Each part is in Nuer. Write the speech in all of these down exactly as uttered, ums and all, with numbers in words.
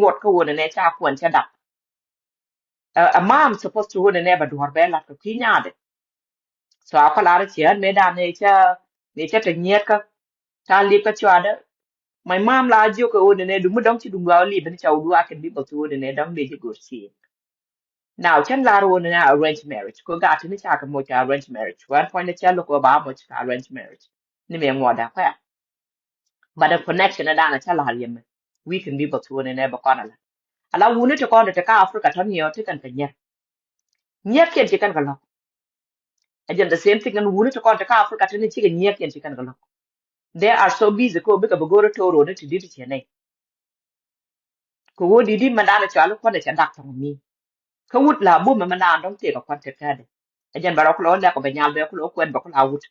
kuɔt kä wun ɛnɛ ca kuɛn ca dap. Ɛ mam supposed to wun ɛnɛ ba duɔr bɛ lat kɛ kui̱ nyaadɛ. So a kɔ lar ciɛ ɣän mëë dan ni ca ni ca te nyiet kä ca lip kä cuadä. My mom la jiök kɛ wun ɛnɛ du mi dɔŋ ci duŋ gua lip ni ca wun du a kɛn bi bä thu wun ɛnɛ dɔŋ dee ji̱ go̱r ci. Now cän lar wun ɛnɛ arranged marriage kɛ gat ni ca kɛ moc kɛ arranged marriage. Wɛn puɔ̱ny ni ca lo̱k kɛ ba moc kɛ arranged marriage ni mëë ŋuɔda kuɛ. But a connection ni dan a ca lar yɛmɛ. Wi̱i̱ kɛn bi bä thu wun ɛnɛ bä kɔn a la. A la wun ni ti kɔn ti kä Africa tɔn yɛ ti kɛn kɛ nyier. Nyier kiɛn ci kɛn kɛ lo̱k. A jɛn the same thing ɛn wuni ti kɔn ti kä Africa tini cikɛ nyiɛk yɛn ci kɛn kɛ lo̱k. They are so busy kɛ wä bikɛ bi go̱o̱r ito̱r wuni ti di̱t ti ciɛ nɛy. Kɛ wä di̱t di̱t mɛn da̱a̱n cɔal kuɔn ɛ cɛ dak thɔŋ mi. Kä wut la bumɛ mɛn da̱a̱n dɔ̱ŋ tëëkɛ kuɔn ti kɛɛdɛ. A jɛn bɛ rɔ kulɔ lɛk kɔ bɛ nyal bɛ kulɔ kuɛn bɛ kulɔ wut.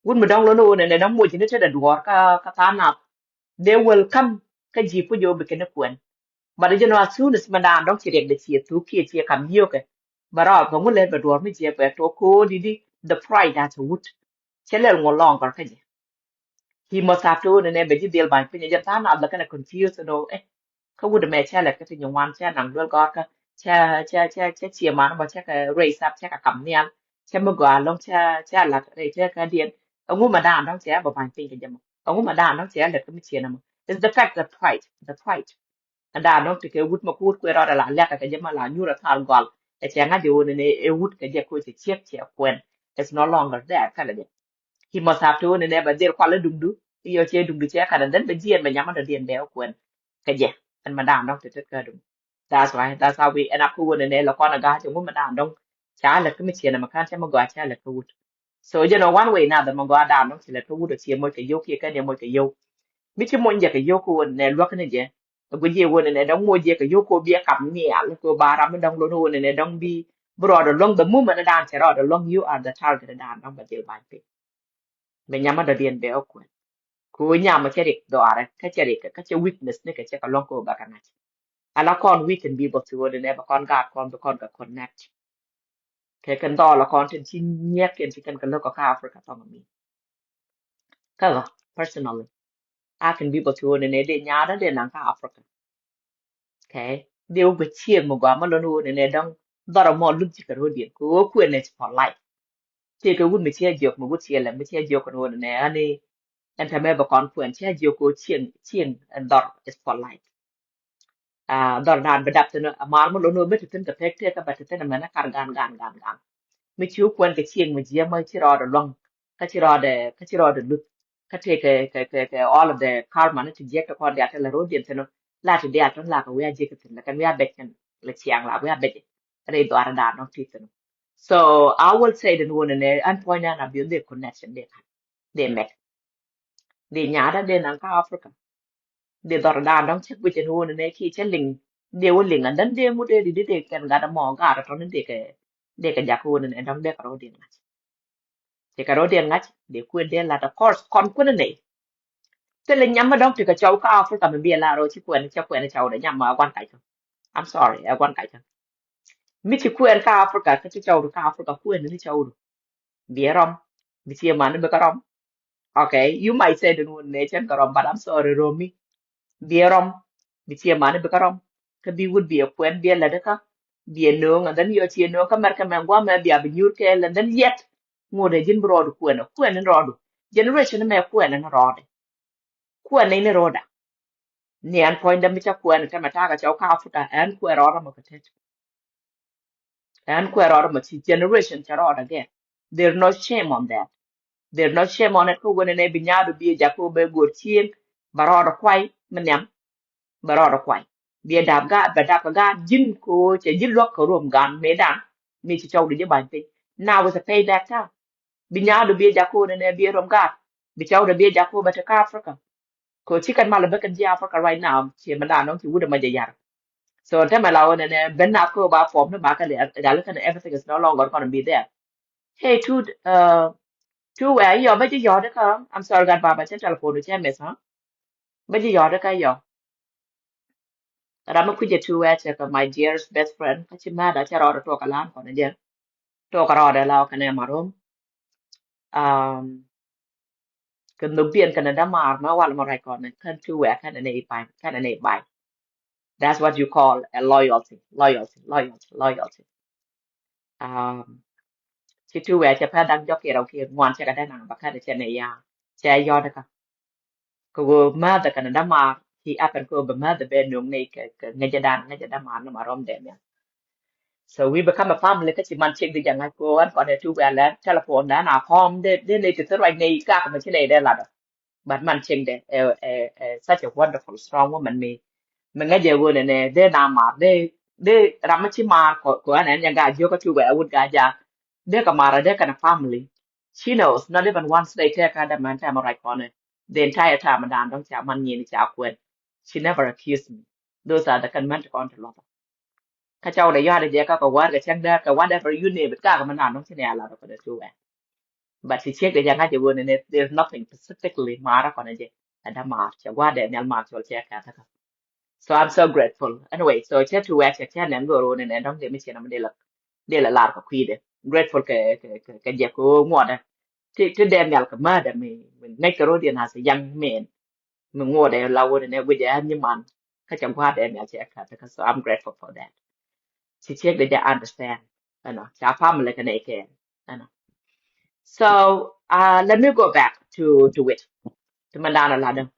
Wut mi dɔ̱ŋ lon wuni nɛ dɔ̱ŋ moc ni tetdɛ duɔ̱ɔ̱r kä kä tha̱a̱ŋ nath. They will come kä ji̱ puc ɔ bikɛ ni kuɛn. But you know, as soon as mɛn da̱a̱n dɔ̱ŋ ci riɛk dee ciɛ thuk kiɛ ciɛ kam yio̱kɛ. Bɛ rɔɔk bɛ ŋu lɛl bɛ duɔ̱ɔ̱r mi jiɛ bɛ tuɔk ko̱o̱r di di the pride as a wut. Cɛ lɛl ŋuɔ lɔŋ gɔr kä jɛ. He must have to ni nɛ bɛ ji̱ dhil ba̱ny piny jɛ tha̱a̱ŋ nath bɛ kɛn a confuse ni ɛ. Kä wut mɛ cɛ lɛt kä ti nyi wan cɛ naŋ duel gɔr kä cɛ cɛ cɛ cɛ ciɛ man bɔ cɛ kɛ raise up cɛ kɛ kam nial. Cɛ mi gɔaa lɔŋ cɛ cɛ lak rɛy cɛ kɛ diɛn. Ɛŋu mɛ da̱a̱n dɔ̱ŋ cɛ bɛ ba̱ny piny kɛ jɛ mɔ. Ɛŋu mɛ da̱a̱n dɔ̱ŋ cɛ lɛt kä mi ciɛ nɛ mɔ. It's the fact the pride, the pride. Ɛn da̱a̱n dɔ̱ŋ ti kɛ wut mɛ kuut kuɛ rɔɔdɛ la liak kɛ jɛ mɛ la nyuur ɛ thal gɔal. Ɛ cɛ ŋa̱c jɛ wun ni ɛ wut kɛ jɛ koc ɛ ciek cɛ kuɛn. It's no longer there kɛlɛ jɛ. He must have to wun ni ɛ bɛ dhil kual ɛ duŋdu. Iɔ cɛ duŋdu cɛ kan and then bɛ jiɛn bɛ nyam ɛ dɔ̱diɛn bɛ ɛ kuɛn. Kɛ jɛ ɛn mɛ da̱a̱n dɔ̱ŋ ti tet kä duŋ. That's why that's how we end up kä wun ni ɛ lɛ kɔn ɛ ga̱a̱c ɛ ŋu mɛ da̱a̱n dɔ̱ŋ. Ca lɛt kä mi ciɛn ɛmɛ kan cɛ mɛ gɔaa ca lɛt kä wut. So jɛ nɔ one way another mɛ gɔaa da̱a̱n dɔ̱ŋ ci lɛt kä wut ɔ ciɛ moc kɛ yio̱w kiɛ kɛn yɛ moc kɛ yio̱w. Mi ci mony jɛ kɛ yio̱w kä wun ni ɛ luäk ni jɛ. Ɛ guic yɛ wun ni ɛ dɔ̱ŋ moc jɛ kɛ yio̱w kɛ wun bi ɛ kap nhial kɛ wun ba ram mi dɔ̱ŋ lon wun ni ɛ dɔ̱ŋ bi bi rɔɔdɛ luäŋ the moment ni da̱a̱n cɛ rɔɔdɛ luäŋ you are the target da̱a̱n dɔ̱ŋ bɛ dhil ba̱ny piny. Mɛ nyam mi dɔ̱diɛn bɛ ɛ kuɛn. Kɛ wun nyam mɛ cɛ rik dhɔaarɛ kä cɛ rik kä cɛ weakness ni kɛ cɛ kɛ luäŋ kɛ wun bɛ kɛ ŋa̱c. Ala kɔn wi̱i̱ kɛn bi bä thuɔɔdɛ nɛ bɛ kɔn gaat kɔn bi kɔn kɛ connect. Kɛ kɛn dhɔl kɔn tin ci nyiɛk kɛn ci kɛn kɛ lo̱k kɛ kä Africa thɔŋ mi. Kä ɣä personally a kɛn bi bä thuɔɔdɛ nɛ dee nyaadä dee naŋ kä Africa. Okay, dee wä guɛ ciek mi gɔaa mi lon wä nɛ dɔŋ dhɔr mɔ luth ci kɛ ro̱diɛn kɛ wä kuɛ nɛ ci for life. Tëëkɛ wut mi ciɛ jiök mi wut ciɛ lɛm mi ciɛ jiök kɛn wä nɛ ani ɛn tɛmɛ bɛ kɔn kuɛn ciɛ jiök kɛ wä ciek ciek ɛn dhɔr is for life. Dhɔr dan bi dap thin a mar mi lon wä mi ti thin kɛ pek tëëkɛ bɛ ti thin ɛmɛn ɛ kar gan gan gan gan. Mi ci wä kuɛn kɛ ciek mi jiɛ mɔ ci rɔɔdɛ luɔŋ kä ci rɔɔdɛ kä ci rɔɔdɛ luth. Kä tëëkɛ kɛ kɛ kɛ all of the karma ni ti jiɛk ti kɔn diaal ti la ro̱diɛn thin la ti diaal tɔn la kɛ wi̱i̱ a jiɛk thin la kɛn wi̱i̱ a bɛc kɛn la ciaŋ la wi̱i̱ a bɛc. Rɛy dhuaar dan dɔ̱ŋ ti thin. So I will say den wun ni ɛn puɔ̱ny dan a bi dhil connection dee kan dee mɛk. Dee nyaadä dee naŋ kä Africa. Dee dhɔr dan dɔ̱ŋ cɛ guic ɛn wun ni ki cɛ liŋ dee wä liŋ and then dee ŋut dee di di dee kɛn gat ɛmɔ gat ɛtɔn dee kɛ dee kɛ jak wun ni dɔ̱ŋ dee kɛ ro̱diɛn ŋa̱c. Ti kɛ ro̱diɛn ŋa̱c dee kuën dee lat of course kɔn kuën ni. Thilɛ nyam mi dɔ̱ŋ ti kɛ cɔw kä Africa mi bi ɛ lar ɔ ci kuɛn cɛ kuɛn cɔw dɛ nyam ma guan kac kä. I'm sorry ɛ guan kac kä. Mi ci kuɛn kä Africa kä ci cɔw du kä Africa kuɛn ni cɔw du. Bi ɛ rɔm bi ci ɛ man ni bi kä rɔm. Okay, you might say den wun nɛ cɛn kɛ rɔm but I'm sorry ro̱mi. Bi ɛ rɔm bi ci ɛ man ni bi kä rɔm. Kä bi wut bi ɛ kuɛn bi ɛ lät kä bi ɛ no̱o̱ŋ and then yɔ ci ɛ no̱o̱ŋ kä mɛr kɛ mɛn guamɛ bi a bi nyuur kɛɛl and then yet ŋot ɛ ji̱n bi rɔɔdu kuɛn ɛ kuɛn ni rɔɔdu. Generation ni mɛ kuɛn ni rɔɔdɛ. Kuɛn ni ni rɔɔda. Ni ɛn puɔ̱nydä mi ca kuɛn kɛ mɛ takä cɔw kä Africa ɛn kuɛn rɔɔdä mɔ kɛ tet. Ɛn kuɛn rɔɔdä mɔ ci generation ca rɔɔdä gɛ. There no shame on that. There no shame on it kä wun ni bi nyaadu bi jak kä wun bɛ go̱o̱r cieŋ ba rɔɔdä kuay mi nhiam. Bɛ rɔɔdɛ kuay. Biɛ dap gaat bɛ dap kɛ gaat ji̱n ko cɛ ji̱n luäk kɛ ruɔm gan mëë dan. Mi ci cɔwdɛ ji̱ ba̱ny piny. Now is a payback time. Bi nyaadu biɛ jak ko nɛ nɛ biɛ ruɔm gaat. Bi cɔwdɛ biɛ jak ko bɛ te kä Africa. Ko ci kɛn malɛ bä kɛn ji̱ Africa right now. Ciɛ mɛ dan nɔŋ ci wut ɛmɔ jɛ yar. So te mɛ la wä nɛ nɛ ben nath ko ba form ni ba kɛ lial kɛn everything is no longer gonna be there. Hey, two, uh, two where yɔ bä ji̱ yɔ̱ dɛ kä. I'm sorry, gat baba cɛ telephone cɛ miss, huh? Bä ji̱ yɔ̱ dɛ kä yɔ. Ram mi kui̱cɛ two where cɛ kä my dearest best friend kä ci mada cɛ rɔɔdɛ tuɔk alam kɔn jɛ. Tuɔk rɔɔdɛ la kɛ nɛ marom. Um, kɛ nhök biɛn kɛ nɛ dämaar mɛ wal mɛ rɛc kɔn kɛn two where kɛn nɛ i̱ bay kɛn nɛ i̱ bay. That's what you call a loyalty, loyalty, loyalty, loyalty. Um, ci tu wɛ cɛ pɛ da̱ŋ jɔk kɛ rɛw kɛ ŋuan cɛ kɛ dee naŋ ba kä dee cɛ nɛ ya cɛ yɔt kä. Kɛ ɣöö määthɛ kɛnɛ dämaar ci happen kɛ ɣöö bɛ määthɛ bɛ nöŋ ni kɛ kɛ ŋäcɛ dan ŋäcɛ dämaar ni ma rɔm dee mial. So we become a family kä ci man ciek di jɛ ŋa̱c kɛ ɣöö ɣän kɔn ɛ tu wɛ lɛ telephone dan a kɔm dee dee ni ti thil ruac ni gak mi ci ni dee lat ɔ. But man cieŋdɛ ɛ ɛ ɛ such a wonderful strong woman mi mi ŋäcɛ ɣöö nɛnɛ dee na mar dee dee ram mi ci mar kɔ kɔ ɛn ɛn nyɛ gaa jiök kä tuwɛ wut gaa ja dee kɛ mar dee kɛn a family. She knows not even once they take her the man time right kɔnɛ the entire time dan dɔŋ ca man nyini ca kuɛn. She never accused me. Those are the kɛn män ti kɔn ti luɔth. Kä cɔw dɛ yɔ̱a̱dɛ jɛ kä kɛ wäär kɛ cäŋ däär kɛ whatever you name it kä kɛ mɛ nan dɔ̱ŋ ci nɛ a lat kɛ dɛ tuwɛ. But ci ciek dɛ jɛ ŋa̱c jɛ ɣöö nɛ there's nothing specifically mara kɔnɛ jɛ. Ɛ dä maar cɛ gua̱a̱r dɛ nhial maar cɔl cɛ kɛ thäkä. So I'm so grateful. Anyway, so cɛ tuwɛ cɛ cɛ nɛn gör ɣöö nɛ nɛ dɔ̱ŋ dɛ mi ciɛ nɛ mi dee la dee la lar kɛ kui̱dɛ. Grateful kɛ kɛ kɛ kɛ jɛ kɛ ɣöö ŋuɔdɛ. Ti ti dee nhial kɛ määdɛ mi mi ŋäc kɛ ro̱diɛn as a young man. Mi ŋuɔdɛ la wun nɛ guic ɛ nyiman kä cɛ gua̱a̱r dɛ mi a cɛ kat kä, so I'm grateful for that. Ci ciek dɛ jɛ understand ɛnɔ ca family kɛ nɛ kɛ ɛnɔ. So uh, let me go back to to it. Ti mɛ dan a la dɛ.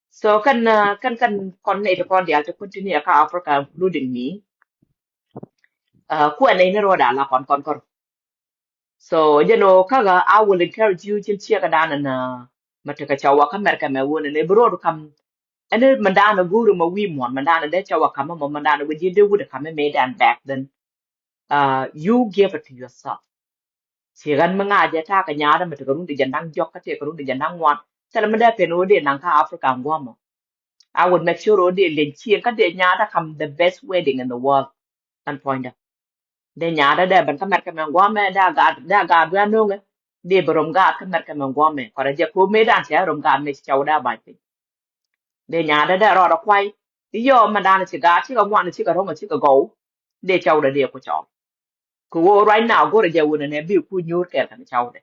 So kɛn uh, kɛn kɛn kɔn nɛ ti kɔn dial ti continue kä Africa, including me. Uh, kuɛ nɛ ni rɔɔda la kɔn kɔn kɔn. So you know, kaga I will encourage you cin ciek dan na ma tekɛ ca wä kä America mɛ wun ni bi rɔɔdu kam. Ɛn mɛ dan a guru ma wi̱i̱ muɔn mɛ dan a dee ca wä kam mɛ mɛ dan a wä ji̱ dee wut kam mɛ dan back then. Uh, you give it to yourself. Ci ɣän mi ŋa̱cɛ ta̱a̱ kɛ nyaatdä mi tekɛ run ti jɛ naŋ jɔk kä tekɛ run ti jɛ naŋ ŋuan. Thilɛ mi dee pen ɣöö dee naŋ kä Africa ŋuɔ̱mɔ. I would make sure ɣöö dee lieny cieŋ kä dee nyaatdä kam the best wedding in the world. Ɛn puɔ̱nydä dee nyaatdä dee ben kä America mɛ ŋuɔ̱mɛ dee a gaat dee a gaat wi̱i̱ a no̱o̱ŋɛ. Dee bi rom gaat kä America mɛ ŋuɔ̱mɛ kɔrɛ jɛ ko̱o̱p mëë dan cɛ rom gaat mëë ci cɔw dee a ba̱ny piny. Dee nyaatdä dee rɔɔdɛ kuay. Iyɔ mɛ dan ci gaat cikɛ ŋuan cikɛ ro̱ŋ cikɛ gɔw. Dee cɔwdɛ dee ku cɔl. Kɛ ɣöö right now go̱rɛ jɛ wunɛ nɛ bi ku nyuur kɛɛl kɛn cɔwdɛ.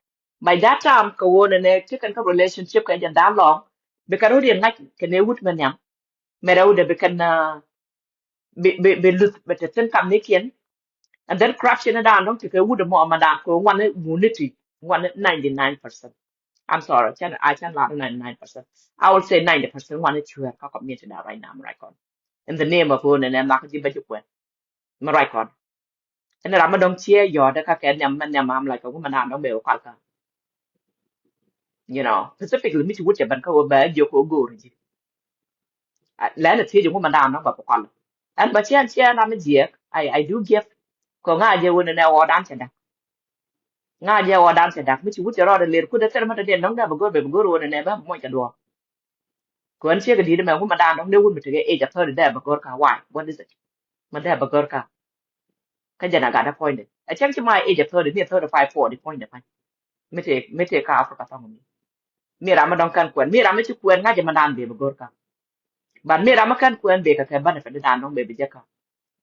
By that time kɛ ɣöö nɛ nɛ ti kɛn kä relationship kɛ jɛ da̱a̱ lɔŋ. Bi kɛn wut yɛn ŋa̱c kɛn ɛ wut mɛ nhiam. Mɛ rɛwdɛ bi kɛn bi bi bi luth bɛ te thin kam ni kiɛn. And then corruption dan dɔ̱ŋ ti kɛ wut mɔ ma dan kɛ ŋuan ni ŋun ni ti ŋuan ni ninety nine percent. I'm sorry, cɛn a cɛn lar ninety nine percent. I will say ninety percent ŋuan ni cuɛɛr kä community dan right now right kɔn. In the name of ɣöö nɛ nɛ mak ji̱ bä ji̱ kuɛn. Mi ruac kɔn ɛn ram mi dɔ̱ŋ ciɛ yɔ̱ɔ̱dɛ kä kɛ nhiam mi nhiam mam lac kɛ wumɛ naan dɔ̱ŋ bɛ wä kual kä. You know, specifically mi ci wut cɛ ben kä wä bɛ jiök kɛ wä go̱o̱r ji̱. Lɛn a thiec wumɛ naan dɔ̱ŋ bɛ bɛ kual. Ɛn bɛ ciɛn ciɛn ram mi jiɛk I I do give. Kɛ ŋa̱ jɛ wun nɛ wä dan cɛ dak. Ŋa̱ jɛ wä dan cɛ dak mi ci wut cɛ rɔɔdɛ ler kut dɛ thɛr mi dɔ̱diɛn dɔ̱ŋ dɛ bɛ go̱o̱r bɛ bɛ go̱o̱r wun nɛ bɛ muɔc kɛ duɔ̱ɔ̱r. Kɛ ɣän ciek kɛ di̱t mɛ wun mɛ dan dɔ̱ŋ dee wun mi tekɛ age of thirty dee bɛ gör ka why? What is it? Mɛ dee bɛ gör ka. Kä jɛn a gat dee puɔ̱nydɛ. A cäŋ ci my age of thirty, mi thirty five, forty puɔ̱nydɛ pa̱ny. Mi tëë, mi tëë ka Africa thɔŋ mi. Mi ram mi dɔ̱ŋ kɛn kuɛn. Mi ram mi ci kuɛn ŋa̱c mɛ dan dee bɛ gör ka. But mi ram mi kɛn kuɛn dee kɛ kɛ benefit di dan dɔ̱ŋ dee bɛ jɛ ka.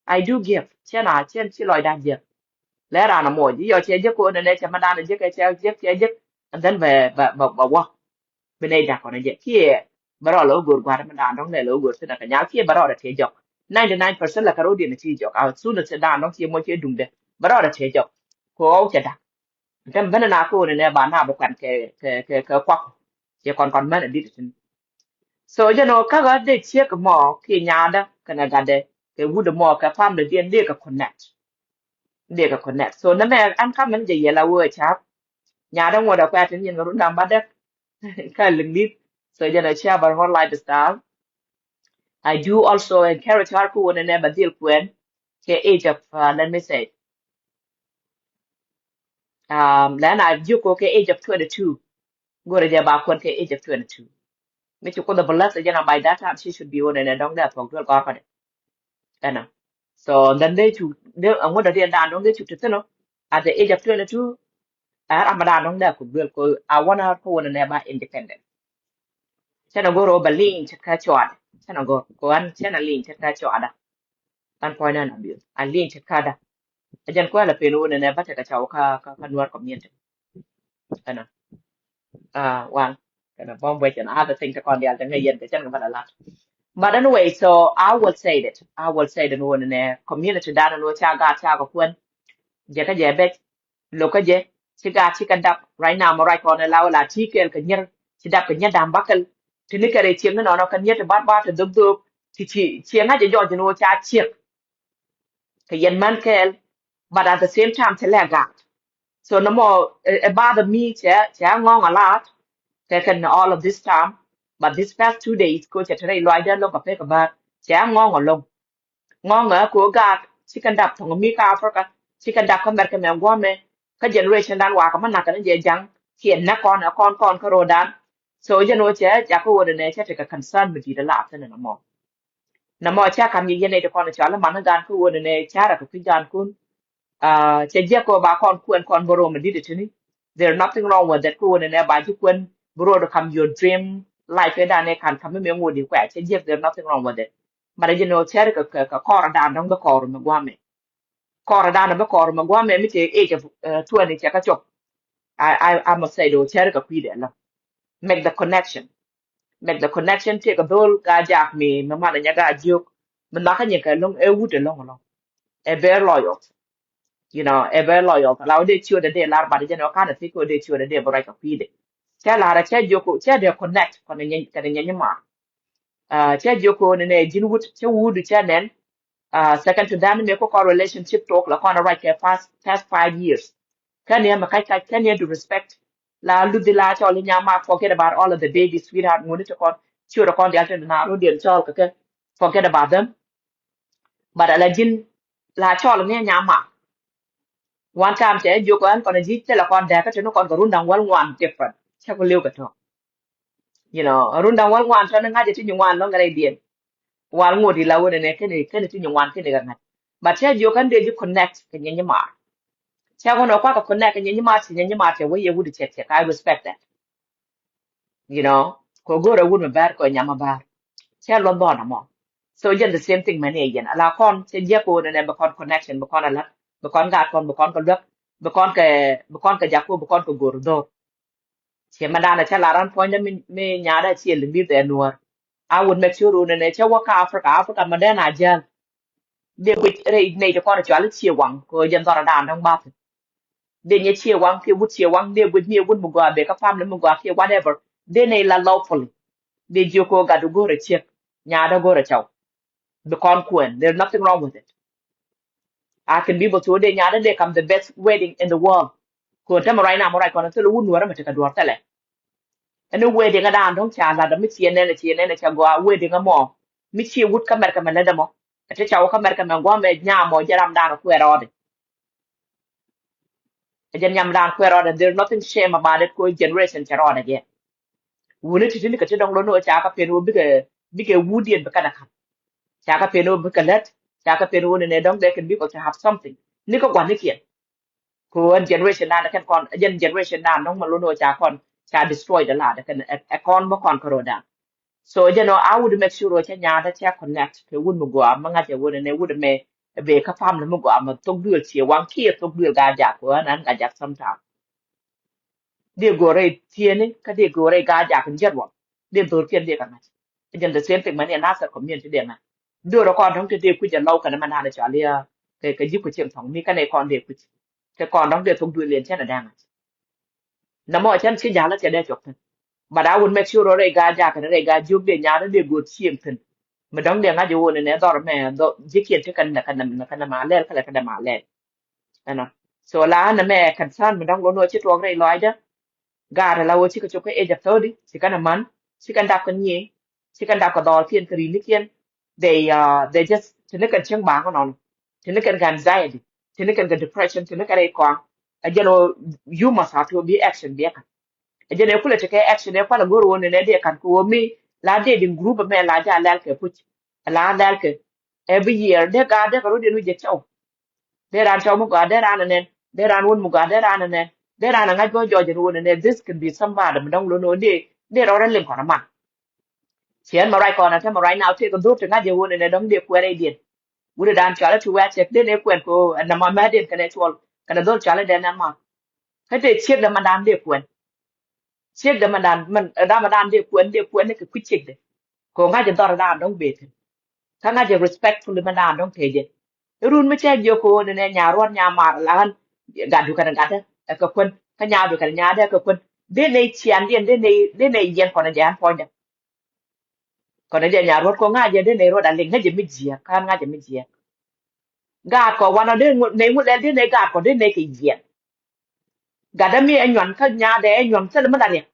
I do give. Cɛn a cɛn ci lɔcdan jiäk. Lɛ raan a muɔc i̱ yɔ cɛ jiäk ko̱n ɛnɛ cɛ mɛ daan a jiäk ɛ cɛ jiäk cɛ jiäk. And then bɛ bɛ bɛ bɛ wä. Bi nɛy dak kɔn a jiäk kiɛ bɛ rɔ lɛ wä go̱o̱r gua̱a̱r mɛ daan dɔ̱ŋ lɛ lɛ wä go̱o̱r thin a kɛ nyal kiɛ bɛ rɔ rɛ tiɛ jɔk. Ninety nine percent lɛ kɛ ro̱diɛn a ti jɔk. As soon as daan dɔ̱ŋ kiɛ muɔc kiɛ duŋdɛ bɛ rɔ rɛ tiɛ jɔk. Kɛ ɣɔw cɛ dak. Kɛn ben na ko̱n ɛnɛ ba na bɛ kuan kɛ kɛ kɛ kɛ kuak. Cɛ kɔn kɔn mɛn a dit tin. So you know, kakä dee ciek mɔ ki nyaadä kɛnɛ gatdɛ kɛ wut mɔ kɛ family diɛn dee kɛ connect. Dee kɛ connect. So nɛ mɛ an ka mɛn jɛ yɛl a wee cap. Nyaadä ŋuɔt a kuɛ tin yin kɛ run dam ba dek. Ka liŋ dit. So you know, share about her lifestyle. I do also encourage her ku wun nɛ ba dhil kuɛn kɛ age of uh, let me say um, lɛn a jiök kɛ age of twenty two. Go̱rɛ jɛ ba kuɛn kɛ age of twenty two. Mi ci Kuoth a bless jɛn a by that time she should be on ɛnɛ dɔ̱ŋ dee a thuɔ̱k duel gɔ̱r kädɛ. Ɛnɔ. So then dee cu dee a ŋuɔ̱t a diɛn dan dɔ̱ŋ dee cu ti thin ɔ. At the age of twenty two, a ram a dan dɔ̱ŋ dee a thuɔ̱k duel kɔ a wän a kɔ wän ɛnɛ ba independent. Cɛn a go̱r ɔ ba liŋ cɛ kä cuadɛ. Cɛn a go̱r kɔ an cɛn a liŋ cɛ kä cuadɛ. An puɔ̱ny nɛn a bi̱i̱ a liŋ cɛ kä da. A jɛn kuɛl a pen wun ɛnɛ ba tekɛ cɔw kä kä kä Nuer community. Ɛnɔ. Ah, one. Kɛnɛ bɔm bɛ cɛn other thing ti kɔn dial ti ŋäc yɛn kɛ cɛn kɛ bä la lat. But anyway, so I will say that, I will say that wun nɛ community dan wun ca gat ca kɛ kuɛn jɛ kä jɛ bɛc lokä jɛ ci gat ci kɛ dap right now. Mɛ right kɔn la wala ti kɛl kɛ nyir ci dap kɛ nyir dam bakel ti ni kɛ rɛ ciek ni nɔnɔ kɛ nyir ti bat bat ti dhok dhok ti ci ciek ŋa̱c jɛ jɔc ni wun ca ciek kɛ yɛn män kɛɛl, but at the same time cɛ lɛ gat. So nɔmɔ ɛ bother me cɛ cɛ ŋɔŋ a lot kɛ kɛn all of this time, but this past two days ko cɛ te rɛy lɔac dee loŋ kɛ pek a bär cɛ ŋɔŋ a loŋ. Ŋɔŋ a ko gat ci kɛn dap thɔŋ mi kä Africa ci kɛn dap kä America mɛ guɔmɛ kä generation dan wakɛ mɛ nak kɛn jɛ jaŋ kiɛn nɛ kɔn ɛ kɔn kɔn kä rodan. So jɛn wä cɛ jakä wä nɛ cɛ tekɛ concern mi dit a lot thin nɔmɔ. Nɔmɔ ca kam yɛ yɛn ɛ ti kɔn cɔal iman igan kä wun nɛ carɛ kɛ kui̱ gan kun. Cɛ jiɛk kɛ ba kɔn kuɛn kɔn bä rom a dit itini. There nothing wrong with that kä wun nɛ ba ji̱ kuɛn bä rom kam your dream life ɛ dan ɛ kan kam mi mɛ ŋut di kuɛ cɛ jiɛk there nothing wrong with it. But ji̱ nɔ cɛr kɛ kɛ kɔr dan dɔŋ bä kɔr mi guamɛ. Kɔr dan bä kɔr mi guamɛ mi cɛ age of twenty cɛ kä cop. I I I must say do cɛr kɛ kui̱ dɛ la. Make the connection. Make the connection, tëëkɛ dhol Gaa-jaak mi mi manɛ nyɛ Gaa-jiök mi nhɔakä nyɛ kɛ loŋ ɛ wut ɛ loŋ loŋ. Ɛ very loyal. You know, ɛ very loyal. Thɛ la wä dee ciötdɛ dee lar bat jɛn ɛ wä kanɛ thi̱k wä dee ciötdɛ dee bä ruac kɛ kui̱dɛ. Cɛ lar ɛ cɛ jiök cɛ dee connect kɔnɛ nyɛ kɛnɛ nyɛ nyimaar. Cɛ jiök nɛ nɛ ji̱n wut cɛ wut cɛ nɛn. Second to that, mi ko kɔn relationship talk la kɔn ruac kɛ past past five years. Kɛn yɛ mi kac kac kɛn yɛ du respect. La luthi la cɔl inya ma forget about all of the baby sweetheart ŋuni ti kɔn ciöt kɔn dial ti na ro diɛn cɔl kɛ kɛ forget about them. But ala ji̱n la cɔl ni nya ma. One time cɛ jiök ɛn kɔn ji̱ ti la kɔn dɛk kä ti ni kɔn kɛ run daŋ wäl ŋuan different cɛ ku liw kɛ tɔ. You know, run daŋ wäl ŋuan tɔn ŋa̱c ti nyi ŋuan lɔŋ rɛy diɛn. Wal ŋot i̱ la wun ɛnɛ kɛn kɛn ti nyi ŋuan kɛn kɛ ŋa̱c. But cɛ jiök kɛn dee ji̱ connect kɛ nyɛ nyimaar. Cɛ kɔn ɔ kuak kɛ connect kɛ nyɛ nyimaar ci nyɛ nyimaar cɛ wä yɛ wut cɛ cɛ. I respect that. You know, kɛ go̱o̱rɛ wut mi bär kɛ nyam mi bär. Cɛ luɔth bɔn amɔ. So jɛn the same thing mɛn iɛ yɛn ala kɔn cɛ jiɛk kɛ wun ɛnɛ bɛ kɔn connection bɛ kɔn alat bɛ kɔn gat kɔn bɛ kɔn kɛ luäk bɛ kɔn kɛ bɛ kɔn kɛ jak kɔ bɛ kɔn kɛ go̱o̱r dhor. Ciɛ mɛ danɛ cä la ran puɔ̱nydä mi nyaadä ciɛ limbith ɛ nuɔ̱ɔ̱r. A wut mɛ ciö run ɛnɛ cä wä kä Africa, Africa mɛ dɛn a jäl. Dee guic rɛy nɛy ti kɔn cual ciɛ waŋ kɛ jɛn dhɔrɔ daan däŋ bath. Dee nyɛ ciɛ waŋ kiɛ wut ciɛ waŋ dee guic mi ɛ wut mi gɔaa bɛ kä family mi gɔaa kiɛ whatever. Dee nɛy la lawfully. Dee jiök kɛ gat go̱o̱rɛ ciek nyaadä go̱o̱rɛ cɔw. Bi kɔn kuɛn. There's nothing wrong with it. I can be able to dee nyaadä dee kam the best wedding in the world. Kuɛn tämɛ right now mɔ right kɔn thilɛ wun nuɔrä mɛ tekɛ duɔr thilɛ. Ɛn wedding a daan dɔ̱ŋ ca lat mi ciɛ nɛn ciɛ nɛn ca gɔaa wedding a mɔ. Mi ciɛ wut kä mɛrkɛ mɛ lät ɛmɔ. Ɛ ti ca wä kä mɛrkɛ mɛ guamɛ nyamɔ jɛ ram daan kuɛ rɔɔdɛ. Ɛ jɛn nyam daan kuɛ rɔɔdɛ, there's nothing shame about it ko generation cɛ rɔɔdɛ jɛ. Wuni ti ti ni kɛ ti dɔŋ lo̱n wä ca kä pen wä bikɛ bikɛ wut yɛn bikɛ na ka̱n. Ca kä pen wä bikɛ lät ca kä pen wä ni nɛ dɔŋ dɛ kɛ bikɛ to have something ni kä gua̱n ni kiɛn. Ko ɛn generation dan kɛn kɔn jɛn generation dan dɔŋ ma lo̱n wä ca kɔn ca destroy the la dɛ kɛn ɛ kɔn bä kɔn kä ro̱dan. So jɛn ɔ a wut make sure wä cɛ nyaadä cɛ connect kɛ wut mi gɔaa ma ŋa̱c ɛ wut ni nɛ wut mɛ bɛ kä family mi gɔaa ma thok duël ciɛ waŋ kiɛ thok duël Gaa-jaak ko ɛn ɛn Gaa-jaak sometime. Dee go̱o̱r rɛy thieni kä dee go̱o̱r rɛy Gaa-jaak in jiɛt wal dee dhor kiɛn dee kɛ ŋa̱c. Jɛn the same thing mani a Nasir community dee ŋa̱c. Dee rɔ kɔn dɔ̱ŋ ti dee kui̱c a lɔw kɛn mɛ naan cɔal i̱ kɛ ji̱ ku cieŋ thɔŋ mi kɛn ɛ kɔn dee kui̱c. Kɛ kɔn dɔ̱ŋ dee thok duël yɛn cɛn a dee ŋa̱c. Namɔ cɛn ci ja̱l a cɛ dee cɔk thi̱n. But I would make sure rɛy Gaa-jaak kɛn rɛy Gaa-jiök dee nyaar dee go̱o̱r cieŋ thi̱n. Mi dɔ̱ŋ dee ŋa̱c iwun inɛ dhɔr mɛ dhɔ ji̱ kiɛn ti kɛn nɛ kɛn nɛ ma lɛl kɛlɛ kɛn nɛ ma lɛl. Ɛnɔ. So la ɛn ɛmɛ concern mi dɔ̱ŋ lo̱n wä ci tuɔɔk rɛy lɔaacdä. Gaat ala wä ci kɛ cop kä age of thirty ci kɛn ɛ man ci kɛn dap kɛ nyiëë ci kɛn dap kɛ dhɔɔl kiɛn kɛ ri̱i̱ni kiɛn. They uh, they just ti ni kɛn cieŋ baaŋ ɛnɔn ti ni kɛn kɛ anxiety ti ni kɛn kɛ depression ti ni kɛn rɛy kɔaŋ. Ɛ jɛn wä you must have to be action biɛ kɛn. Ɛ jɛn ɛ kulɛ ti kɛ action ɛ kualɛ go̱r wä ni nɛ dee kan kɛ wä mi la dee din group mɛ la ja lɛl kɛ puc. La lɛl kɛ every year dee gaat dee kɛ rot yɛn wi̱c jɛ cɛw. Dee raan cɔw mi gɔaa dee raan anɛn dee raan wun mi gɔaa dee raan anɛn dee raan aŋa̱c bä jɔɔc in wun anɛn. This can be somebody mi dɔ̱ŋ lo̱n wä dee dee rɔɔdɛ liŋ kɔn aman. Ciɛn mɛ ruac kɔn atɛ mɛ ruac na wä tëëk dhor ti ŋa̱c in wun anɛn dɔ̱ŋ dee kuɛɛr rɛydiɛn. Wut dan cɔal ɛ ti wɛɛt cɛk dee nɛ kuɛn ko ɛn nɛ ma mɛtdiɛn kɛnɛ cuɔl kɛnɛ dhor cɔal ɛ dee nɛn ma. Kä tëë ciek dɛ mɛ dan dee kuɛn. Ciek dɛ mɛ dan mɛ dan mɛ dan dee kuɛn dee kuɛn ni kɛ kui̱ ciek dɛ. Kɛ ɣöö ŋa̱cɛ dhɔr dan dɔ̱ŋ bee thi̱n. Kä ŋa̱cɛ respectfully mɛ dan dɔ̱ŋ tëë jɛ. Run mi cɛ jiök kɛ ɣöö nɛnɛ nya ruɔ̱t nya mar la ɣän gatdu kɛnɛ gatdä ɛ kɛ kuän. Kä nyadu kɛnɛ nyadä ɛ kɛ kuän. Dee nɛy ciandiɛn, dee nɛy, dee nɛy yiɛn kɔnɛ jɛ ɣän puɔ̱nydä. Kɔnɛ jɛ nya ruɔ̱t kɛ ɣöö ŋa̱cɛ dee nɛy ruɔ̱t a liŋ, ŋa̱cɛ mi jiääk, kä ɣän ŋa̱cɛ mi jiääk. Gaat kɔ wanɔ dee ŋu-, nɛy ŋu lɛl dee nɛy gaat kɔ dee nɛy kɛ yiɛn. Gatdä mi ɛ nyuan kä nyadɛ ɛ nyuan thilɛ mi la riɛk.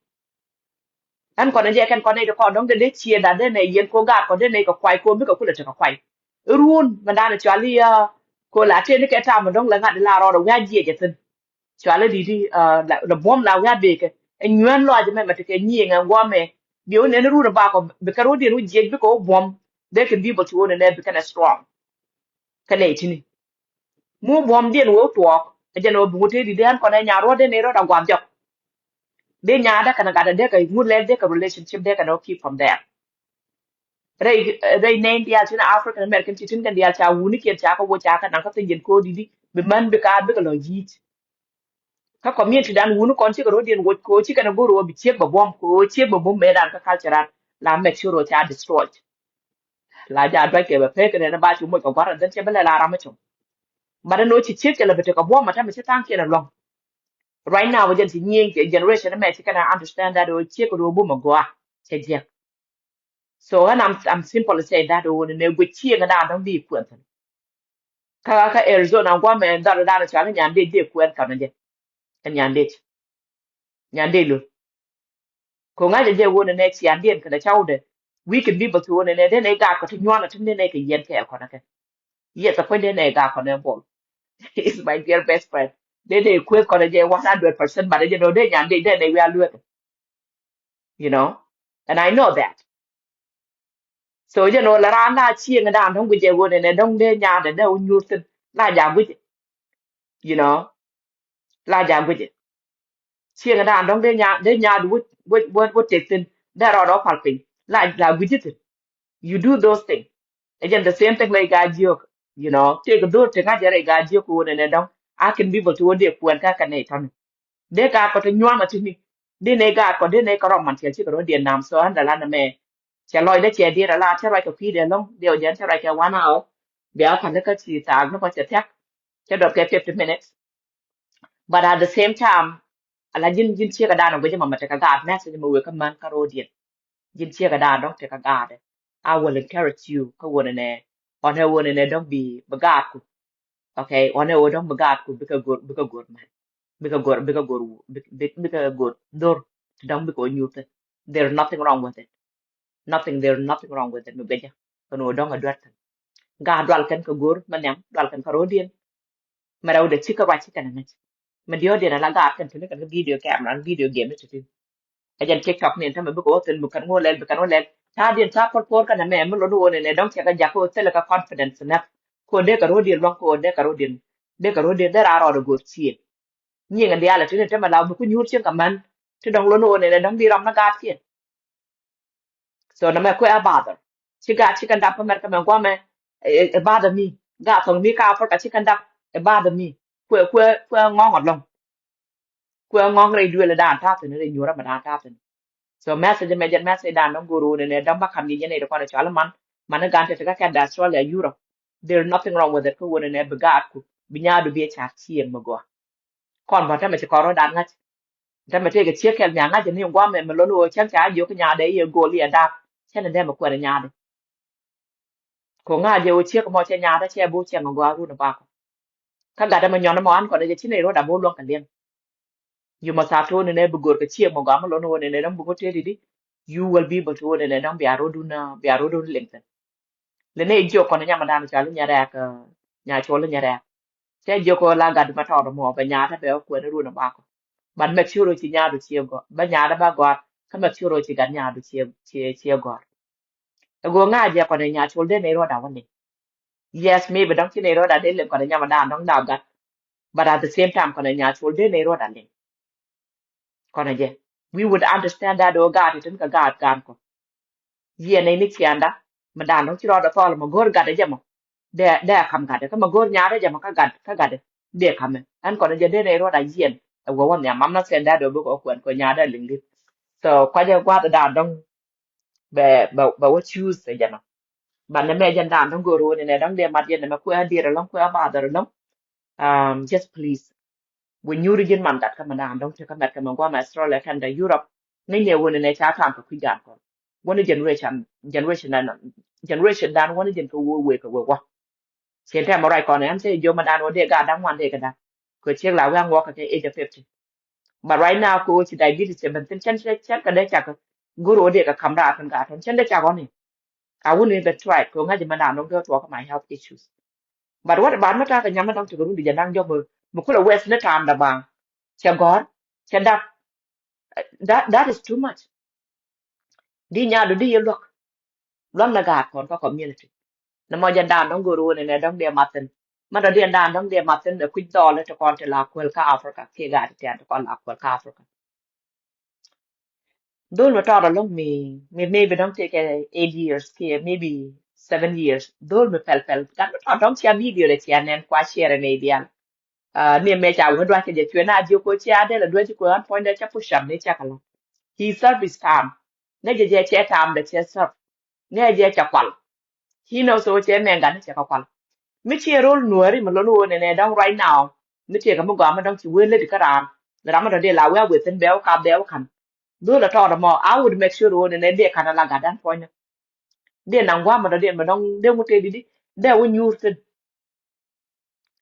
Ɛn kɔnɛ jɛ kɛn kɔnɛ ti kɔn dɔ̱ŋ dee dee ciɛ dat dee nɛy yiɛn kɛ ɣöö gaat kɔ dee nɛy kɛ kuay kɛ ɣöö mi kɛ kulɛ tekɛ kuay. Run mɛ dan cɔal i̱, ah, kɛ ɣöö la tëë ni kɛ tam mɛ dɔ̱ŋ la ŋa̱t la rɔɔdɛ wi̱i̱ a jiɛc ɛ thi̱n. Cɔal i̱ di̱t i̱, ah, la, la buɔ̱m la wi̱i̱ a bekɛ. Ɛ nyuɛn lɔac mɛ mɛ tekɛ nyiëëŋ ɛ guɔmɛ. Bi wä nɛn run ɛ bakɔ, bikɛ rɔ̱diɛn wä jiɛc bikɛ wä buɔ̱m. They can be able to wä nɛnɛ bikɛn ɛ strong. Kɛ nɛy ti̱ni. Mu buɔ̱mdiɛn wä tuɔɔk. Ɛ jɛn ɛ wä bi ŋut tëë di̱t dee ɛn kɔnɛ nya ruɔ̱t dee nɛy ruɔ̱t a gua̱a̱th jɔk. Dee nyadä kɛnɛ gatdä dee kɛ ŋut lɛl dee kɛ relationship dee kɛnɛ wä keep from there. Rɛy, rɛy nɛy diaal tin African American ti tin kɛn diaal ca wunikiɛn ca kɛ wä ca kɛ naŋ kä thi̱n jɛn ko̱o̱t di̱t i̱ bi män bi ka bikɛ lɔ yi̱i̱t. Kä community dan wuni kɔn cikɛ rɔ̱diɛn woc kɛ ɣöö cikɛ ni go̱r ɣöö bi ciek bɛ buɔ̱m kɛ ɣöö ciek bɛ buɔ̱m mëë dan kä culture dan la make sure ɣöö ca destroyed. La ja duac kɛ bɛ pek kɛ nɛn ba cu moc kɛ gua̱r and then cɛ bɛ lɛ la ram mi com. But ɛn ɣöö ci ciek cɛ lɛ bɛ tekɛ buɔ̱m a tɛmɛ ci tha̱a̱ŋ kiɛn ɛlɔ̱ŋ. Right now bɛ jɛn ci nyiëëŋ cɛ generation mɛ ci kɛn a understand that ɣöö ciek kɛ rɔ̱ buɔ̱m a gɔaa cɛ jiɛk. So and I'm, I'm simple to say that ɣöö nɛ guic ciek dan dɔ̱ŋ di kuɛn thi̱n. Kä, kä Arizona guamɛ dhɔl dan cɔal i̱ Nyandec dee kuɛn kɔn jɛ. Ɛ Nyandec. Nyandec lur. Ko ŋa̱cä jɛ wonɛ nɛ ciandiɛn kɛnɛ cawdɛ. Wi̱i̱ kɛn bi bä thi wonɛ nɛ dee nɛ gaat kɔ ti nyuan a ti nɛ nɛ kɛ yɛn kɛɛl kɔnɛ kɛ. Yes, a puɔ̱ny dee nɛ gaat kɔnɛ bol. Is my dear best friend. Dee nɛ kueth kɔnɛ jɛ one hundred percent, but jɛ nɔ dee Nyandec dee nɛ wi̱i̱ a lueth. You know, and I know that. So jɛ nɔ la raan la cieŋ dan dɔ̱ŋ guic jɛ wonɛ nɛ dɔ̱ŋ dee nyaadɛ dee wä nyuur thin la ja guic. You know, la ja guic. Cieŋ dan dɔ̱ŋ dee nya, dee nyaadɛ wä, wä, wä, wä tek thin dee rɔɔdɛ wä pal piny la, la guic thin. You do those things. Again, the same thing like gaa jiök. You know, tëëk dhor tëëk ŋa̱c jɛ rɛy gaa jiök wonɛ nɛ dɔ̱ŋ. A kɛn bi bä ti wä dee kuɛn kä kɛ nɛy tɔ̱ni. Dee gaat kɔ ti nyuaŋ a ti ni. Dee nɛy gaat kɔ dee nɛy kɛ rɔm man tiɛl cikɛ rɔ diɛn nam so an dala na mɛ. Cɛ lɔcdä cɛ diɛt a la cɛ ruac kɛ kui̱dɛ lɔ̱ŋ diɛw jɛn cɛ ruac kɛ one hour. Bia pa̱n kä ci thaak ni kɔ cɛ thia̱k. Cɛ dɔp kɛ fifty minutes. But at the same time, ala ji̱n, ji̱n ciek a dan a guic ma ma tekɛ gaat message ma wek kä män kä ro̱diɛn. Ji̱n ciek a dan dɔ̱ŋ tekɛ gaat. I will encourage you kä wonɛ nɛ, ɔnɛ wonɛ nɛ dɔ̱ŋ bi, bi gaat ku. Okay, ɔnɛ wonɛ dɔ̱ŋ bi gaat ku bikɛ go̱r, bikɛ go̱r män. Bikɛ go̱r, bikɛ go̱r, bikɛ, bikɛ go̱r dhor ti dɔ̱ŋ bikɛ wä nyuur thin. There is nothing wrong with it. Nothing, there is nothing wrong with it mi guic jɛ. Kɛn wä dɔ̱ŋ a duer thin. Gaat dual kɛn kɛ go̱r mɛ nhiam, dual kɛn kä ro̱diɛn. Mɛ rɛw dee cikɛ ruac cikɛ nɛ ŋäc. Mɛ diɔ̱ɔ̱diɛn ala gaat kɛn tuni kɛn kä video camera, video game ni tutin. Ɛ jɛn TikTok ni ɛn tämɛ bikɛ wä thil mi kɛn ŋuɔ lɛl, bi kɛn wä lɛl. Ta̱a̱diɛn ta̱a̱ puɔr puɔr kɛn ɛmɛ mi lon wä ni nɛ dɔ̱ŋ cɛ kɛ jak kɛ wä thilɛ kɛ confidence nɛ. Kɛ wä dee kɛ ro̱diɛn luɔ̱ŋ, kɛ wä dee kɛ ro̱diɛn, dee kɛ ro̱diɛn dee raa rɔɔdɛ go̱o̱r ciëën. Nyiŋ in diaal a tini tämɛ la mi ku nyuur cieŋ kɛ män ti dɔŋ lon wä ni nɛ dɔŋ bi ram ni gaat kiɛn. So nɛ mɛ kuɛ a bother. Ci gaat ci kɛn dap kä mɛr kä mɛ guamɛ, ɛ, ɛ bother mi. Gaat thɔŋ mi ka Africa ci kɛn dap, ɛ bother mi. Kuɛ, kuɛ, kuɛ ŋɔŋ alɔŋ. Kuɛ ŋɔŋ rɛy duël dan ta̱thin, rɛy nyuɔrä mɛ dan ta̱thin. So message mɛ jɛn message dan dɔŋ go̱r wä ni nɛ dɔŋ ba kam ni jɛn ɛ di kɔn ɛ cɔal man. Man ni gan te te kä kɛn da Australia, Europe. There is nothing wrong with it. Kä wä ni nɛ bi gaat ku bi nyaadu bi ɛ car cieŋ mi gɔaa. Kɔn bä tämɛ ci kɔn rɔ̱dan ŋa̱c. Tämɛ tëëkɛ ciek kɛl nhiaŋ ŋa̱c ni guamɛ mi lon wä cäŋ ca jiök nyaadɛ i̱ ɛ go̱o̱l i̱ ɛ da̱a̱k. Cɛn ɛ dɛmɛ kuɛn nyaadɛ. Ko ŋa̱c jɛ wä ciek mɔ cɛ nyaadɛ cɛ bo̱o̱ cɛ ŋä gɔaa run ɛ bakɔ. Kä gat ɛmɛ nyɔn ɛmɔ an kɔn ɛ jɛ ci nɛy ruɔ̱t a bo̱o̱ luäŋ kɛ liɛŋ. Yumɔ thaa to̱o̱n ni nɛ bi go̱o̱r kɛ ciek mɔ gɔaa mi lon wä ni nɛ dɔ̱ŋ bi ŋut tëëdi di. You will be able to wä ni nɛ dɔ̱ŋ bia ro̱dun, bia ro̱dun liŋ thi̱n. Lɛ nɛ jiök kɔn nyam dan cɔal i̱ nyɛ rɛɛk, nya cɔl i̱ nyɛ rɛɛk. Cɛ jiök kɔ la gat ma tɔɔt mɔ bɛ nyaat bɛ kuɛn run bakɔ. But make sure ci nyaat ci gɔr. Bɛ nyaat ba gɔr. Kä make sure ci gat nyaat ci, ci, ci gɔr. Ɛ go ŋa jɛ kɔn nya cɔl dee nɛ rɔda wani. Yes, maybe dɔŋ ci nɛ rɔda dee lem kɔn nyam dan dɔŋ da gat. But at the same time kɔn nya cɔl dee nɛ rɔda lem. Kɔn jɛ. We would understand that o gaat itin ka gaat gan kɔ. Yiɛn ni cianda. Mi dan dɔŋ ci rɔɔdɛ thɔl mɛ go̱r gatdɛ jɛ mɔ. Dee, dee kam gatdɛ. Kä mɛ go̱r nyaadɛ jɛ mɔ kä gat, kä gatdɛ. Dee kamɛ. Ɛn kɔn jɛ dee nɛ rɔɔdɛ yiɛn. Ɛ wä wä nhiam mam na sɛn dee dee bikɔ kuɛn kɔ nyaadɛ liŋ li̱th. So kuacɛ gua̱a̱th dan dɔŋ. bɛ bɛ bɛ wä choose ɛ jɛn ɔ. But nɛ mɛ jɛn dan dɔ̱ŋ go̱o̱r wä ni nɛ dɔ̱ŋ dee mat jɛn nɛ mɛ kuɛ a dier ɛlɔ̱ŋ kuɛ a bath ɛlɔ̱ŋ. Um, just please. Wä nyuuri ji̱n man gat kä mɛ dan dɔ̱ŋ ti kä mɛt kä mɛ guam Australia, Canada, Europe. Ŋäcnɛ wä ni nɛ ca tam kɛ kui̱ gan kɔn. Wä ni generation, generation dan, generation dan wä ni jɛn kɛ wä wee kɛ wee wä. Cien tɛm ruac kɔn ɛn cɛ jiö ma dan wä dee gaa da̱ŋ wan dee kɛ da̱ŋ. Kɛ ciek la wiaŋ wä kɛ kɛ age of fifty. But right now kɛ wä ci diabetes cɛ ben thin cɛn cɛn cɛn kɛ dee cak go̱r wä dee kɛ kam raar kɛn gaa tɔn cɛn dee cak ɔni. A wuni bɛ try kɛ ŋa̱c ma dan dɔŋ dee tuɔk kɛ my health issues. But what about mi ta̱a̱ kɛ nyam mi dɔŋ tekɛ run di jɛ da̱ŋ jɔk mi kulɛ wes ni ta̱a̱m da ba cɛ gɔ̱r cɛ dak. That, that is too much. Di nyaadu di yɛ luäk. Luäk na gaat kɔn kä community. Nɛ mɔ jɛn daan dɔ̱ŋ go̱o̱r wä ni nɛ dɔ̱ŋ diɛ mathin. Ma dɔ̱ diɛn daan dɔ̱ŋ diɛ mathin ɛ kui̱c dhɔɔl ti kɔn ti la kuäl kä Africa kiɛ gaat ti tian ti kɔn la kuäl kä Africa. Dhol mi tɔɔt alɔŋ mi, mi maybe dɔ̱ŋ tekɛ eight years kiɛ maybe seven years. Dhol mi pɛl pɛl. Gat mi tɔɔt dɔ̱ŋ cia video lɛ cia nɛn kua share ni dial. Ah, ni mɛ ca wä duac kɛ jɛ cuɛ na jiök ko cia dee la duac ko an puɔ̱nydɛ ca push up ni ca kɛ la. He serve his time. Ŋäc jɛ jɛ cɛ time dɛ cɛ serve. Ŋäc jɛ cɛ kual. He knows so cɛ mɛŋ gat ni cɛ kɛ kual. Mi ciɛ rol nuɔri mi lon wä nɛnɛ dɔŋ right now. Mi tiɛ kɛ mi gɔam mi dɔŋ ci wee ledi kä ram. Mi ram mi dɔŋ dee la wee a wee thin bɛɛ wä ka bɛɛ wä kan. Dhol a tɔɔt mɔ, I would make sure wä nɛnɛ dee kan a la gat dan puɔ̱nydɛ. Dee naŋ guam mi dɔŋ dee mi dɔŋ dee ŋut tee didi. Dee wä nyuur thin.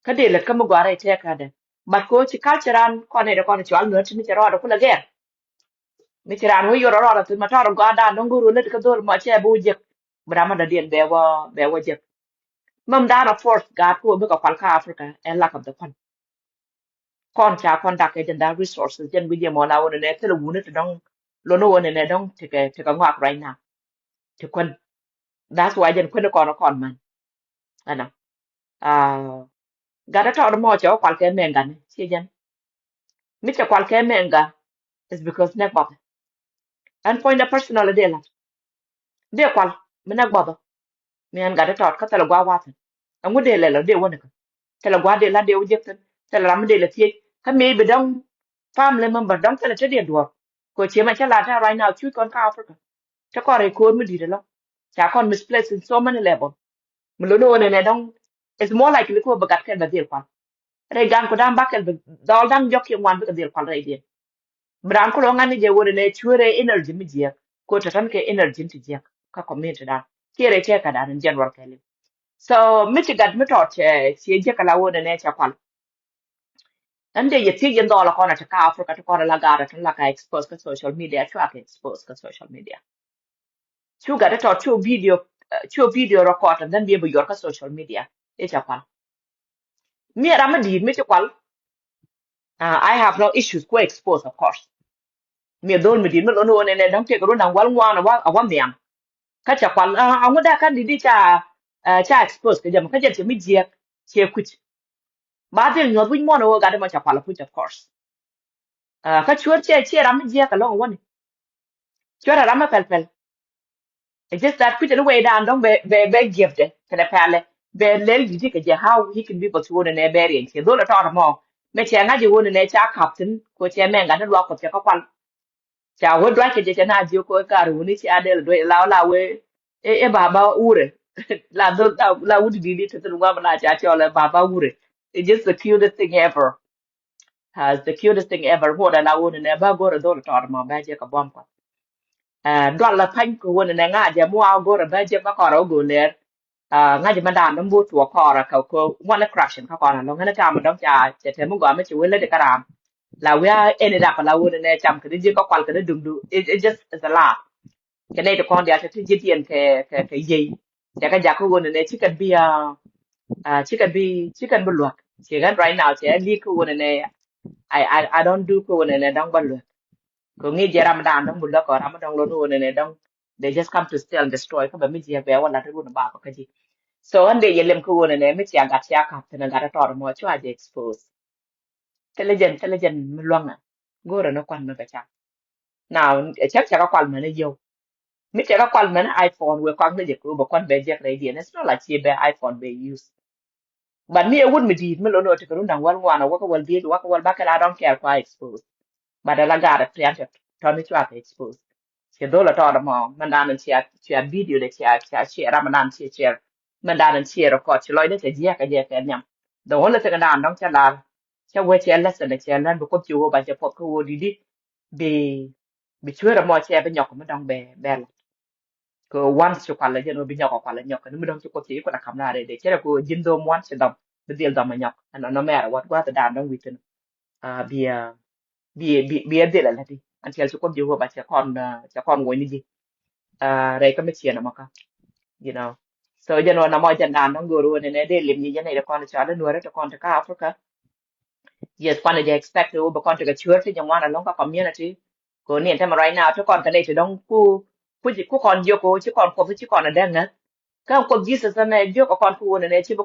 Kä dee lät kä mi gɔaa rɛy tɛɛkädɛ. But ko ci culture an kɔn nɛy dɛ kɔn cual nuɔ̱t mi cɛ rɔɔdɛ kulɛ gɛr. Mi ci raan wä yor rɔɔdɛ thil ma tɔɔr gɔaa dan dɔ̱ŋ go̱o̱r wä lät kä dhol mɔ cɛ bi wä jek. Bi ram mi dɔ̱diɛn bɛ wä, bɛ wä jek. Mam dan a force gaat ko bikɛ kual kä Africa ɛ lack of the fund. Kɔn ca kɔn dak kɛ jɛn dan resources jɛn wi̱c yɛ mɔ la wä nɛ nɛ thil wuni ti dɔ̱ŋ. Lon wä nɛ nɛ dɔ̱ŋ tekɛ, tekɛ ŋɔak right now. Ti kuän. That's why jɛn kuän kɔn kɔn man. Ɛnɔ. Ah, gat a tɔɔt mɔ cɛ wä kual kɛ mɛŋga ni ci jɛn. Mi cɛ kual kɛ mɛŋga is because nɛ guath. Ɛn puɔ̱nydɛ personal dee la. Dee kual mi nɛ guath. Mi ɛn gat a tɔɔt kä thilɛ guath wathin. Ɛŋu dee lɛl ɔ dee wä ni kä. Thilɛ gua̱a̱th dee la dee wä jek thin. Thilɛ ram mi dee la thiec. Kä mi bi dɔ̱ŋ family member dɔ̱ŋ thilɛ te dee duɔ̱ɔ̱r. Ko cie ma cä la te right now cuc kɔn kä Africa. Te kɔn rɛy ko̱o̱r mi di̱t ɛlɔ. Ca kɔn misplace in so many level. Mi lo̱n wä nɛnɛ dɔ̱ŋ. It's more likely ko bi gat kɛl bɛ dhil kual. Rɛy gan ku da̱ŋ ba kɛl bi dhɔl da̱ŋ jɔk kiɛ ŋuan bikɛ dhil kual rɛy diɛn. Bi raan kulɔ ŋa̱n ni jɛ wä nɛnɛ cuerɛ energy mi jiɛk. Ko tɔ̱tɔ̱n kɛ energy ti jiɛk. Kä community dan. Kiɛ rɛy tɛɛkä dan in general kɛli. So mi ci gat mi tɔt cɛ, ciɛ jiɛk ala wä nɛnɛ cɛ kual. Ɛn dee yɛ thiec yɛn dhɔl kɔn a ti ka Africa ti kɔn a la gaat a ti la ka expose kä social media, cua kɛ expose kä social media. Cu gat ti tɔt cu video, eh, cu video record and then bi bi yuɔr kä social media. I̱ ca kual. Mi ram mi di̱i̱t mi ci kual. Uh, I have no issues ku expose, of course. Mi dhol mi di̱i̱t mi lon wä nɛnɛ dɔ̱ŋ tëk run da̱ŋ wäl ŋuan a wa, a wa nhiam. Kä ca kual, uh, aŋu da kan di̱t di ca, uh, ca expose kɛ jɛ mɔ kä jɛ cɛ mi jiɛk cɛ kuc. Ba dhil nyuɔth wi̱c muɔn wä gat mɔ ca kual a kuc, of course. Uh, kä cuäär cɛ, cɛ ram mi jiɛk alɔŋ wä ni. Cuäär a ram mi pɛl pɛl. It's just that kui̱cɛ ni wee dan dɔ̱ŋ bɛ, bɛ, bɛ gift dɛ kɛnɛ pɛlɛ bɛ lɛl di̱t kɛ jɛ how he can be able to wä nɛ bɛ riɛn cɛ dhol a tɔɔt mɔ. Mɛ cɛ ŋa̱c wä nɛ ca kap thin ko cɛ mɛŋ gat ni luak kɔth cɛ kä kual. Ca wä duac kɛ jɛ cɛ na jiök ko kar wuni cia dɛl duec la la wee. Ɛ, ɛ baba wure. La dhol la, la wut di̱t di̱t thin ŋuam la ca cɔl ɛ baba wure. It's just the cutest thing ever. Uh, the cutest thing ever. Ŋuɔt ala wun nɛ ba go̱r a dhol tɔɔt mɔ ba jɛ ka buɔm kɔ. Uh, dual la pany ko wun nɛ ŋa jɛ mua go̱r a ba jɛ ba kɔr a go̱r lɛr. Uh, ŋa jɛ ma dan dɔm bu tuɔ kɔr a ka ko ŋuan a corruption ka kɔr a lɔ ŋa na tam dɔm ca cɛ tɛm gɔm ci wele de karam. La wia ended up la wun nɛ cam kɛ de jɛ ka kwal kɛ de dum du. It, it just is a lot. Kɛ nɛy ti kɔn diaal ti ti ji̱ tiɛn kɛ, kɛ, kɛ yiey. Cɛ kɛ jak kä ɣöö nɛnɛ cikɛ bi a, a, cikɛ bi, cikɛ bi luäk. Ci ɣän right now cɛ li̱k kä ɣöö nɛnɛ, I, I, I don't do kä ɣöö nɛnɛ dɔ̱ŋ bä luäk. Kɛ ŋi̱i̱c jɛ ram dan dɔ̱ŋ bi luäk kɛ ram dɔ̱ŋ lot ɣöö nɛnɛ dɔ̱ŋ. They just come to steal and destroy kä bɛ mi jiɛ bɛ wä lat run ba kɔ kä ji̱. So ɣän dee yɛ lem kä ɣöö nɛnɛ mi cia gat cia kap thin a gat a tɔr mɔ cua jɛ expose. Thilɛ jɛn, thilɛ jɛn mi luaŋɛ. Go̱rɛ ni kuan mi bɛ cak. Now, cak cak a kual mɛn a yio̱w. Mi cak a kual mɛn a iPhone wee kɔak ni jɛ kɛ wee bɛ kuan bɛ jek rɛy diɛn. It's not like ci bɛ iPhone bɛ use. But mi a wut mi di̱i̱t mi lo̱n ɔ ti kɛ run da̱ŋ wäl ŋuan a wäkä wäl diec wäkä wäl bakɛ la dɔ̱ŋ kɛɛr kua expose. But a la gaat a pian tɔ tɔni cua kɛ expose. Cɛ dhol a tɔɔt ɛmɔ mɛn dan cia cia video de cia cia share ram mɛn dan cia share mɛn dan cia record ci lɔcdä cɛ jiɛk kɛ jɛ kɛ nhiam. The only thing dan dɔŋ cɛ lar cɛ wee cɛ lesson cɛ lɛn bi Kuoth ci wee ba cɛ puɔth kä wee didi bi bi cuer ɛmɔ cɛ bi nyɔk mi dɔŋ bɛ bɛ la. Kɛ once ci kualɛ jɛn wee bi nyɔk kualɛ nyɔk ni mi dɔŋ ci Kuoth ci kualɛ kam la rɛy de cɛ rɛ kɛ ji̱n dhom wan ci dhɔm bi dhil dhɔm a nyɔk ɛn no matter what guath dan dɔŋ wi̱thin. Bi bi bi bi a dhil a lati until ci Kuoth Jehovah cɛ kɔn cɛ kɔn wony ni ji̱. Rɛy kä mi ciɛn ɛmɔ kä you know. So jɛn wä namɔ jɛn dan dɔŋ go̱o̱r wä ni nɛ dee lim ni jɛn ɛ kɔn cɔal in wärä ti kɔn ti kä Africa. Yes, kuan jɛ expect wä bɛ kɔn ti kɛ cuer ti jɛ ŋuan alɔŋ kä community. Ko ni ɛn tɛmɛ right now ti kɔn kɛ nɛ ti dɔŋ ku ku ku kɔn jiök ko ci kɔn Kuoth ci kɔn a dɛŋ nɛ. Kä Kuoth Jesus ɛmɛ jiök kɛ kɔn ku wä ni nɛ ci bɛ